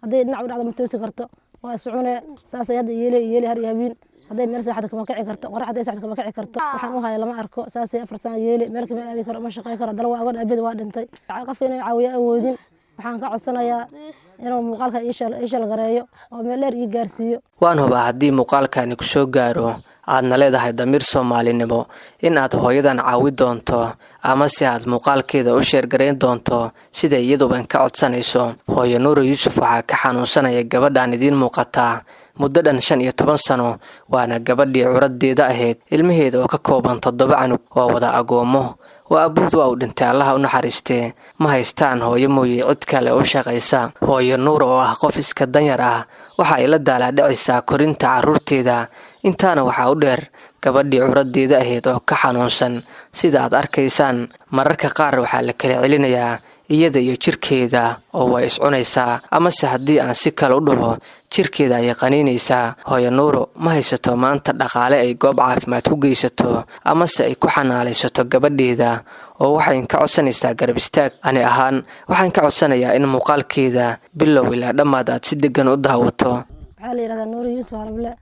Hadday dhinac u dhacdo ma toosi karto, waa iscune. Saasay hadda yeele yeele har iyo habeen. Hadday meel seexato kama kici karto, qorax hadday seexato kama kici karto. Waxaan u haya lama arko. Saasay 4 sano yeele, meel kama aadi karo, ma shaqey karo. Dala waa agoon, aabeed waa dhintay. Qofka inuu caawiyo awoodin, waxaan ka codsanayaa inuu muuqaalka ii shalgareeyo oo meel dheer ii gaarsiiyo. Waan hubaa haddii muuqaalkani ku soo gaaro, aadna leedahay damiir Soomaalinimo, in aad hooyadan caawi doonto ama si aad muuqaalkeeda u share-garayn doonto sida iyaduban ka codsanayso. Hooyo Nuura Yuusuf waxaa ka xanuunsanaya gabadhan idiin muuqataa muddo dhan 15 sano, waana gabadhii curadeeda ahayd. Ilmaheeda oo ka kooban toddoba canug oo wada agoomo oo abuud waa uu dhintay, Allaha u naxariistee, ma haystaan hooyo mooye cid kale u shaqaysa. Hooyo Nuur oo ah qof iska danyar ah waxa ay la daalaadhacaysaa korinta carruurteeda. Intaana waxaa u dheer gabadhii curadeeda ahayd oo ka xanuunsan. Sida aad arkaysaan, mararka qaar waxaa la kala celinayaa iyada iyo jirkeeda oo way iscunaysaa, amase haddii aan si kale u dhaho, jirkeeda ayay qaniinaysaa. Hooyo Nuuro ma haysato maanta dhaqaale ay goob caafimaad ku geysato amase ay ku xanaalaysato gabadheeda, oo waxayn ka codsanaysaa garab istaag. Ani ahaan waxaan ka codsanayaa in muuqaalkeeda bilow ilaa dhammaad aad si degan u daawato. Waxaa la yihahdaa Nuuri Yuusuf Harable.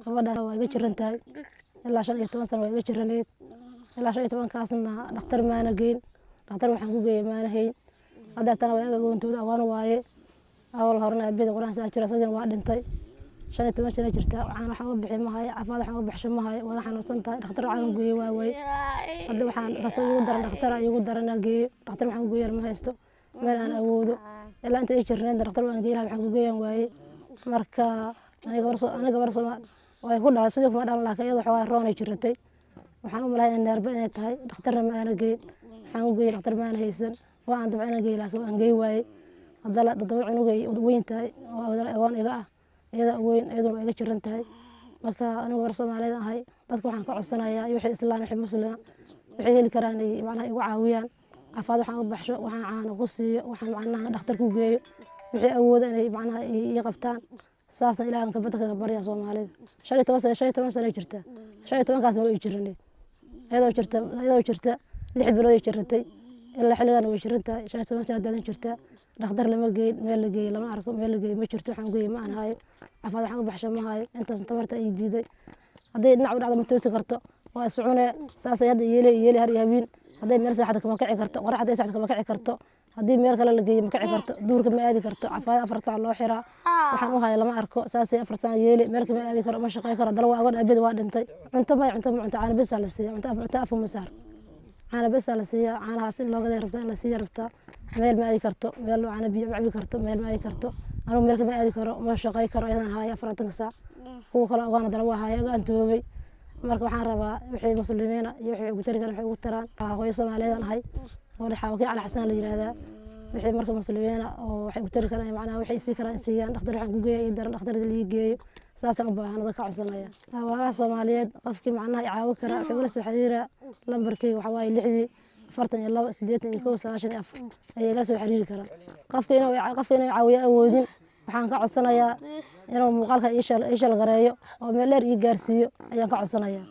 Gabadha waa iga jiran tahay ilaa 15 sano, waa iga jiraneyd ilaa 15-kaasna. Dhakhtar maana geyn, dhakhtar waxaan ku geeyay maana hayn. Haddeertana waa iga agoontooda, agoon waaye. Awal horena aabeda Qur-aan saa jira, isagina waa dhintay. 15 sano jirta. Waxaan waxaan uga bixi mahayo, caafimaad waxaan uga baxsho mahayo. Waa xanuunsan tahay, dhakhtar waxaan geeyey waa waay. Hadda waxaan raso igu daran, dhakhtar igu daran inaan geeyo. Dhakhtar waxaan ku geeyana ma haysto, meel aan awoodo. Ilaa inta ii jirneyd dhakhtar waan geey lahaa, waxaan ku geeyaan waaye. Marka aniga gabar Soomaal way ku dhalay, sidii kuma dhalan, laakiin iyada waxaa roonay jiratay. Waxaan u malahay neerba inay tahay. Dhakhtarna ma aana geyn, waxaan u geeyey dhakhtar ma aana haysan. Waa aan dabca inaan geey, laakiin waan geey waayey. Haddana toddoba cunugay weyn tahay oo agoon iga ah, iyada weyn, iyaduna waa iga jiran tahay. Marka anigu gabar Soomaaliyeed ahay. Dadka waxaan ka codsanayaa wixii Islaan, wixii Muslima, waxay heli karaan inay macnaha igu caawiyaan. Caafimaad waxaan u baxsho, waxaan caano ku siiyo, waxaan macnaha dhakhtar ku geeyo, wixii awooda inay macnaha ii qabtaan. Saasna Ilaahan kabadda kaga baryaa Soomaalida. 15 sano, 15 sano jirta. 15-kaasna waa ii jiraneed. Iyadoo jirta 6 bilood ay jiratay, ilaa xilligan way jiran tahay. 15 sano daadan jirtaa. Dhakhtar lama geyn, meel la geeyey lama arko, meel la geeyey ma jirto. Waxaan geeyey ma aan hayo, caafimaad waxaan u baxsho ma hayo. Intaas tabarta ii diiday. Hadday dhinac u dhacdo ma toosi karto, waa iscune. Saasay hadda yeele yeele har iyo habeen. Hadday meel seexato kama kici karto, qorax hadday seexato kama kici karto. Haddii meel kale la geeyo ma kici karto, duurka ma aadi karto. Caafimaad 4 saac loo xiraa. Waxaan u haya lama arko. Saasay 4 sano yeele, meel kama aadi karo, ma shaqey karo. Dala waa agoon, aabeed waa dhintay. Cunto may, cunto ma cunto, caano besaa la siiya. Cunto afka ma saarto, caano besaa la siiyaa. Caanahaas in loo gaday rabtaa, in la siiya rabtaa. Meel ma aadi karto, meel caano biyo ma cabi karto, meel ma aadi karto. Anigu meel kama aadi karo, ma shaqey karo. Iyadan haayo 40-ka saac, kuwa kale ogaan dala waa haya aan toobay. Marka waxaan rabaa wixii Muslimiina iyo wixii ugu tari karaan waxay ugu taraan. Hooyo Soomaaliyeed ahay, gabadha Xaawakii Cali Xasan la yiraahdaa. Wixii marka Muslimiina oo waxay ugu tari karaan, macnaha waxay sii karaan siiyaan. Dhakhtar waxaan ku geeya iyo daran dhakhtar lii geeyo, saasaan u baahan ka codsanaya walaalaha Soomaaliyeed. Qofkii macnaha i caawin kara wuxuu igala soo xiriiraa lambarkeyga. Waxaa waaye 60 42 81 94 ayay igala soo xiriiri karaan. Qofka inuu caawiyo awoodin, waxaan ka codsanayaa inuu muuqaalka ii share-gareeyo oo meel dheer ii gaarsiiyo ayaan ka codsanayaa.